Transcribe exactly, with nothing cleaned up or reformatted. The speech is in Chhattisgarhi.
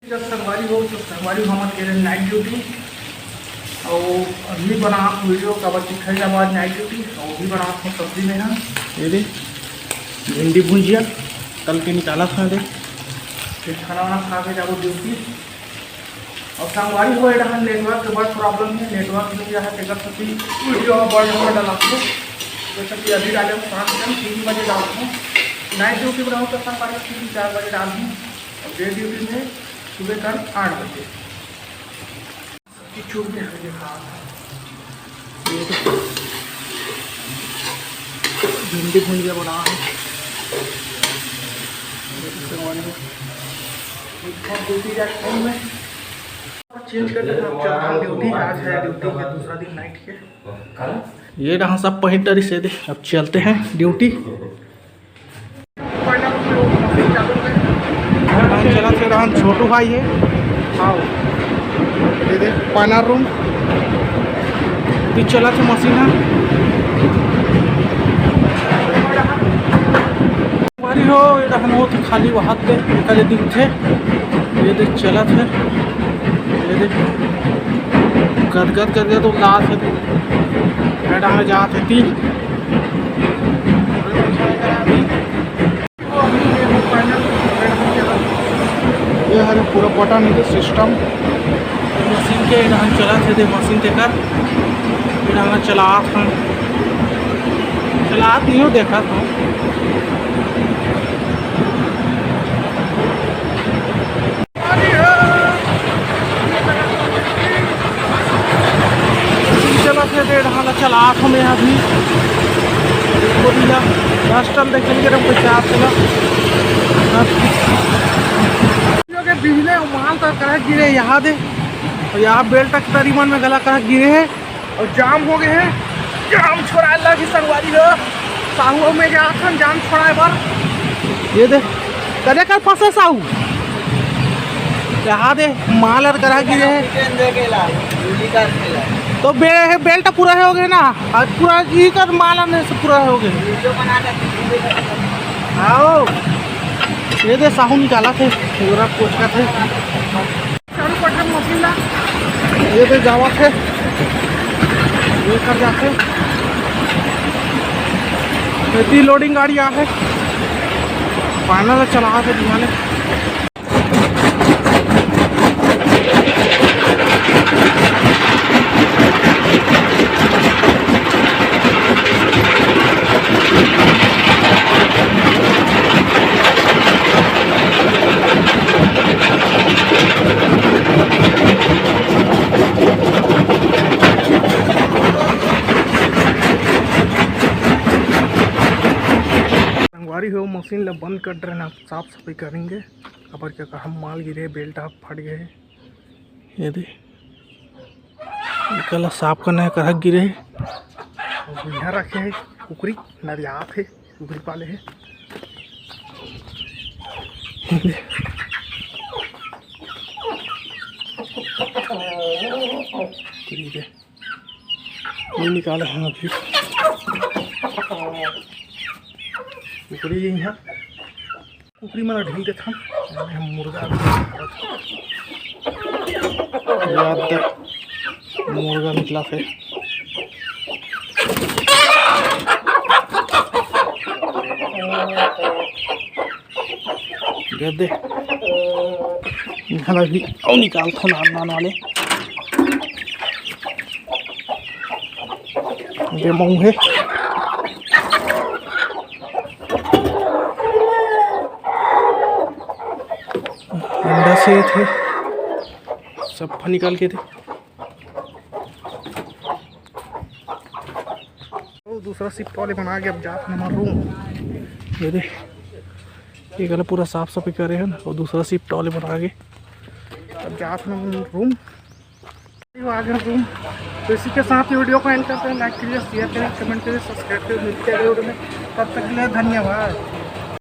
जब संगवारी हो तो संगवारी हो, हमन गे रहेन night duty। अउ अभी बनात video काबर कि खैर अब आज night duty, अउ अभी बनात हो सब्जी में हम। ये दे भिंडी भुंजिया तल के निकालत हन दे। फिर खाना वाना खा के जाबो duty। अउ संगवारी हो, एडा network के बड़ problem है, network नहीं रहा, तेकर सेती video ह बड़ लंबा डालत हो। जैसे कि अभी डाले हो शाम के तीन बजे डालत हो, night duty बनाओ तो संगवारी तीन चार बजे डालहूँ। अउ day duty में सुबह कर आठ बजे। सब्जी चूर के हल्दी खा। ये तो भिंडी भुंजिया बना है। ये तो संगवारी हो। एक और duty जाके हूँ मैं। Change कर देते हैं, अब चलते हैं duty। आज है duty के दूसरा दिन night के। ये रहा सब पहिर डरिस हे दे, अब चलते हैं duty। चला थे रहन छोटू भाई है। हाँ, ये दे panel room। अभी चला थे मशीन है। बारी हो, ये रहन वो तो खाली वहाँ पे निकले दिखथे। ये दे चला थे, ये दे गदगद करके तो लात है। ये डांगे जात है तीन। ये हरे पूरा बटन है system। मशीन के इधर चला थे, दे मशीन तेकर इधर चलात हन, चलात नहीं हो, देखा था। चला थे, दे ढाला चलात हूँ मैं अभी। बोली ला, दस टन देखे के रंग पचास चला। जो के बिजले और माल तो करा गिरे यहाँ दे, और यहाँ बेल तक तरीमन में गला करा गिरे है। अउ जाम हो गए हे, जाम छोड़ाए लगही संगवारी हो। साहू अउ मैं जात हन जाम छोड़ाए बर। ये दे, कदे कर फंसे साहू? यहाँ दे, माल अर करा गिरे हे। तो बे-, बेल्ट पूरा हो गए ना, आज पूरा ई कर माल आने से पूरा हो गए। आओ, ये दे साहू निकाला थे, पूरा कोचका थे। चालू पटरा मशीन ला। ये तो जावत हे, ये कर जाथे। एती लोडिंग गाड़ी आ हे, पाना ला चला के दिखाने। संगवारी हो, मशीन ला बंद कर रहे ना, साफ सफाई करेंगे। काबर क्या कहा, माल गिरे, बेल्ट ह फट गए हे। ये दे, एकला साफ करना हे, करक गिरे हे। अउ यहाँ रखे हे कुकरी, नरियात हे, कुकरी पाले हे। ये दे। कुकरी दे। ये निकाले हैं अभी। कुकरी यही है। कुकरी मन ढील देथन। हम मुर्गा भी याद तक मुर्गा निकला थे। दे दे। इहाँ ला भी अउ निकालथन नान नान वाले। ये महू हे। अंडा से थे। सब निकाल के थे। अउ दूसरा शिफ्ट वाले बना के अब जात हन हमर रूम। ये दे, ये गला पूरा साफ सफाई करे हन अउ दूसरा शिफ्ट वाले बना के अब जात हन हमर रूम। ये आ गए रूम। तो इसी के साथ ये वीडियो को एंड करते हैं। लाइक करिए, शेयर करिए, कमेंट करिए, सब्सक्राइब करिए। मिलते हैं अगले वीडियो में, तब तक के लिए धन्यवाद।